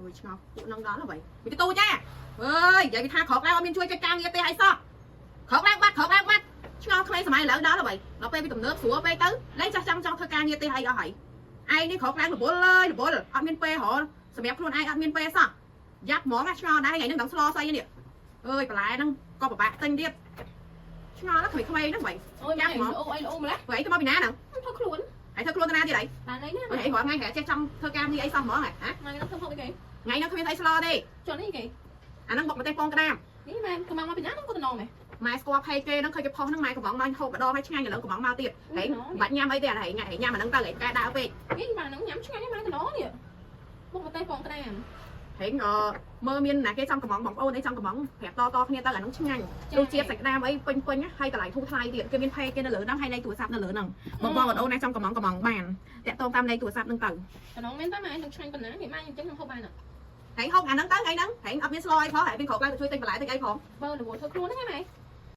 អូយឆ្ងល់ពួកនឹងដល់ហើយមីតូចាអើយនិយាយពីថាក្រោកឡើងអត់មានជួយកិច្ចការងារទេឲ្យសោះក្រោកឡើងបាត់ក្រោកឡើងបាត់ឆ្ងល់ក្មេងសម័យឥឡូវដល់ហើយដល់ពេលវាទំនើបស្រួលពេកទៅលែងចាស់ចង់ចង់ធ្វើការងារទេឲ្យអស់ហើយឯងនេះក្រោកឡើងរវល់លើយរវល់អត់មានពេលរសម្រាប់ខ្លួនឯងអត់មានពេលសោះយ៉ាប់ហ្មងឆ្ងល់ដែរថ្ងៃហ្នឹងដល់ស្លស្អីនេះអើយបន្លែហ្នឹងក៏ពិបាកទិញទៀតឆ្ងល់ដល់ក្មេងៗហ្នឹងវិញ អូយម៉ែអូអីល្អម្ល៉េះ ព្រោះឯងទៅមកពីណាហ្នឹង ធ្វើខ្លួន ឯងធ្វើខ្លួនទៅណាទៀតអី បានអីណា ឯងរាល់ថ្ងៃគេចេះចង់ធ្វើការងារអីសោះហ្មងហ៎ ម៉ែនឹងធ្វើហូបអីគេ ថ្ងៃហ្នឹងគ្មានស្អីស្លទេ ចុះនេះគេ អាហ្នឹងបុកម្ទេសពងក្តាម នេះម៉ែកំងមកពីណានឹងក៏តំណងម៉ែ ម៉ែស្គាល់ផេគេហ្នឹងឃើញគេផុសហ្នឹងម៉ែកំងមកហូបម្ដងឲ្យឆ្ងាញ់ឥឡូវកំងមកទៀតហែងបាច់ញ៉ាំអីទេអាហែងហែងញ៉ាំអាហ្នឹងទៅហែងកែដើរពេក នេះម៉ែនឹងញ៉ាំឆ្ងាញ់ម៉ែតំណងនេះបុកម្ទេសពងក្តាម ហែងមើលមានណាគេចង់កំងបងប្អូនអីចង់កំងប្រាប់តតគ្នាទៅអាហ្នឹងឆ្ងាញ់រសជាតិសាច់ក្តាមអីពេញពេញហើយតម្លៃធូរថ្លៃទៀតគេមានផេគេនៅលើហ្នឹងហើយលេខទូរស័ព្ទនៅលើហ្នឹងបងបងអូនណាចង់កំងកំងបានតាក់ទងតាមលេខទូរស័ព្ទហ្នឹងទៅ តំណងមែនតើម៉ែនឹងឆ្ងាញ់ប៉ុណ្ណានេះម៉ែអញ្ចឹងខ្ញុំហូបបានអត់ ហែងហូបអាហ្នឹងទៅថ្ងៃហ្នឹងហែងអត់មានស្លអីផងហែងមានក្រោកឡើងទៅជួយទិញបន្លែទិញអីផង បើរវល់ធ្វើខ្លួនហ្នឹងម៉ែ